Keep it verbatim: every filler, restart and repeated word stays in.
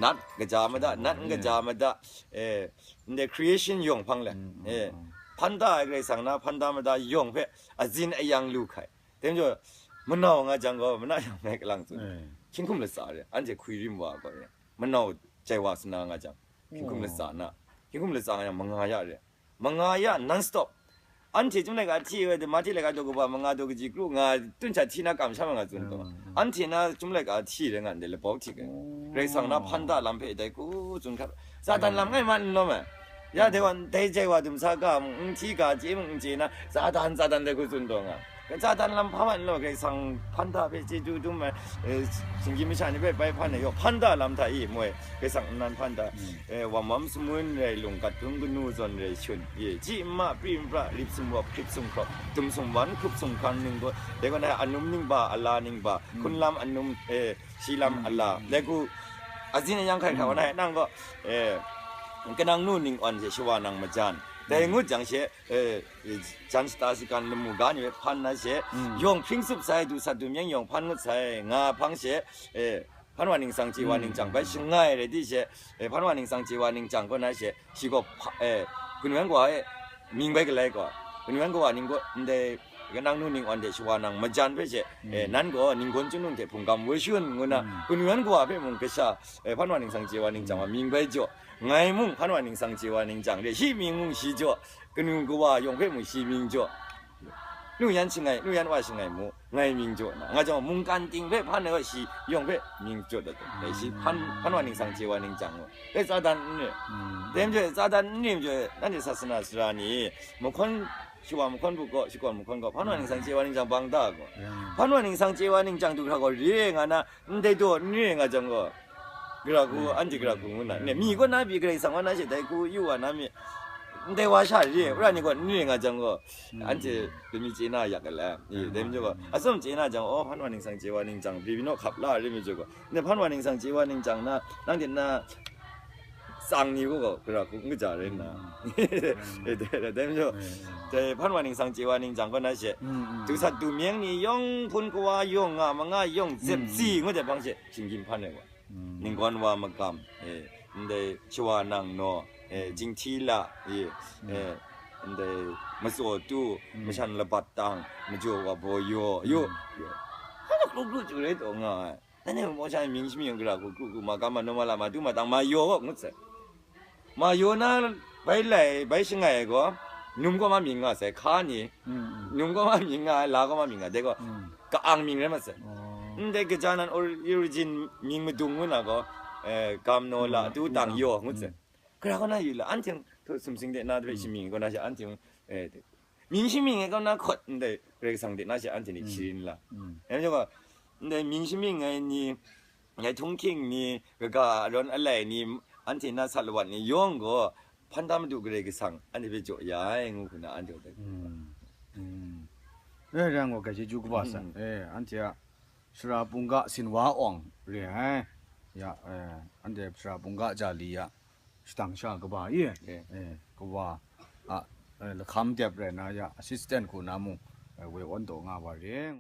Nat kaja mada, nat n kaja mada, eh, ndai creation yawng hpang le, eh, hpan da ai Karai Kasang na hpan da mada yawng hpe azin ayang lu hkai. Dai majaw, manau nga jang gaw, mana yang ngai kalang tsun. Hkying hkum latsa re, anhte hkui rim wa gaw re, manau jai wa sana nga jang, hkying hkum latsa na, hkying hkum latsa nga yang manga ya re, manga ya non stop. Anhte chyum laika hti ai, mahti laika daw kaba manga daw kaji kru nga tun sha hti na kamsham ai nga tsun taw. Anhte na chyum laika hti rai nga ndai labau hti ai. Karai Kasang na hpan da lam hpe dai ku tsun hkat. Satan lam ngai man n lawm ai. Ya dai wa, dai jai wa dum sa ga mung, n hti ga chye mung n chye na, Satan, Satan dai ku tsun taw nga. Satan lam hpa man n lawm, Karai Kasang hpan da hpe chyeju dum ai, eh, shinggyim masha ni hpe bai hpan ai yaw, hpan da lam hta i moi, Karai Kasang nnan hpan da. Eh, wam wam samun rai lung, gat htung kanu zawn rai shun, ye, ji nma, pri npra, rip sumwawp, hkrip sumhkrawp, dum sumwan, hkrup sumhkang ning gaw, dai gaw na anum ningba, ala ningba, hkun lam anum, eh, shi lam ala, dai ku, azin ayang hkai hkra wa na, nang gaw, eh, kanang nu ning awn hte shawa nang majan, dai ngut jang she, eh, jan shata shagan lamu ga ni hpe hpan na she, yawng hpring tsup sai, du sat du myeng yawng hpan ngut sai, nga hpang she, eh, hpan wa ningsang chye wa ningchang bai shangai rai di she, eh, hpan wa ningsang chye wa ningchang kaw na she, shi gaw hpa, eh, gun wan kawa e mying bai galai gaw, gun wan kawa ning gaw ndai kanang nu ning awn hte shawa nang majan hpe she, eh, nan gaw ninggawn chyanung hte hpungkam woi shun ngu na, gun wan kawa hpe mung kasha, eh, hpan wa ningsang chye wa ningchang wa mying bai jaw, ngai mung hpan wa ningsang chye wa ningchang re, shi mying mung shi jaw, kanu kawa yawng hpe mung shi mying jaw. Nu yan shangai, nu yan wa shangai mu, ngai mying jaw na. Nga jang mungkan ting hpe hpan ai wa shi yawng hpe mying jaw dat ai. Shi hpan, hpan wa ningsang chye wa ningchang mu. E Satan n re. Dai majaw Satan n re majaw, nanhte sasana sara ni, mahkawn, shawa mahkawn bu gaw, shakawn mahkawn gaw, hpan wa ningsang chye wa ningchang bang da gaw. Hpan wa ningsang chye wa ningchang du hkra gaw re nga na, ndai daw n re nga jang gaw, gara hku, anhte gara hku ngu na, ne, mi kaw na pyi Karai Kasang wa na she dai hku yu wa na mi, ndai wa sha re, wora ni gaw n re nga jang gaw, anhte dai mi chye na yak ai le, i, dai majaw gaw, atsawm chye na jang, oh, hpan wa ningsang chye wa ningchang, bri binaw hkap la re mi jaw gaw, ne, hpan wa ningsang chye wa ningchang na, nang de na, tsang ni gaw gaw, gara hku n kaja rai nna, dai, dai, dai majaw, dai hpan wa ningsang chye wa ningchang kaw na she, du sat du myeng ni yawng, hpun kawa yawng, nga manga yawng, zep tsi ngu dai hpang she, shinggyim hpan ai wa. Ninggawn wa magam, eh, ndai shawa nang naw, eh, jinghti la, eh, eh, ndai matsaw tu, mashan labat tang, majaw wa baw yaw, yaw, yaw. Hpa na kru kru chyu rai taw nga ai. Nanhte maw sha mying shamying gara hku kru kru ma ga ma naw ma la ma du ma tang ma yaw gaw ngut sai. Ma yaw na bai lai, bai shangai ai gaw, num gaw ma mying nga sai, hka ni, num gaw ma mying nga ai, la gaw ma mying nga, dai gaw, ka-ang mying rai mat sai. Ndai kaja nan or-, origin mying madung ngu na gaw, eh, gam naw la, tu tang yaw ngut sai. Gara kaw na yu la, anhte hte sumsing de na hpe shamying kaw na sha, anhte, eh, mying shamying ai kaw na hkawt ndai Karai Kasang de na sha, anhte ni sharin la. Dai majaw gaw, ndai mying shamying ai ni, ngai htunghking ni, kaga arawn alai ni, anhte na sat lawat ni yawng gaw, hpan da Madu Karai Kasang anhte hpe jaw ya ai, ngu hku na anhte hpe. Mm. Mm. Eh, rai ngu, grai chyeju kaba sai. Mm. Eh, anhte a sara bungga sinwa awng re ai. Ya, eh, anhte sara bungga ja li ya, shadang sha kaba i, eh, eh, kaba a, eh, lahkam dep rai na ya, assistant hku na mung, eh, woi awn taw nga wa re.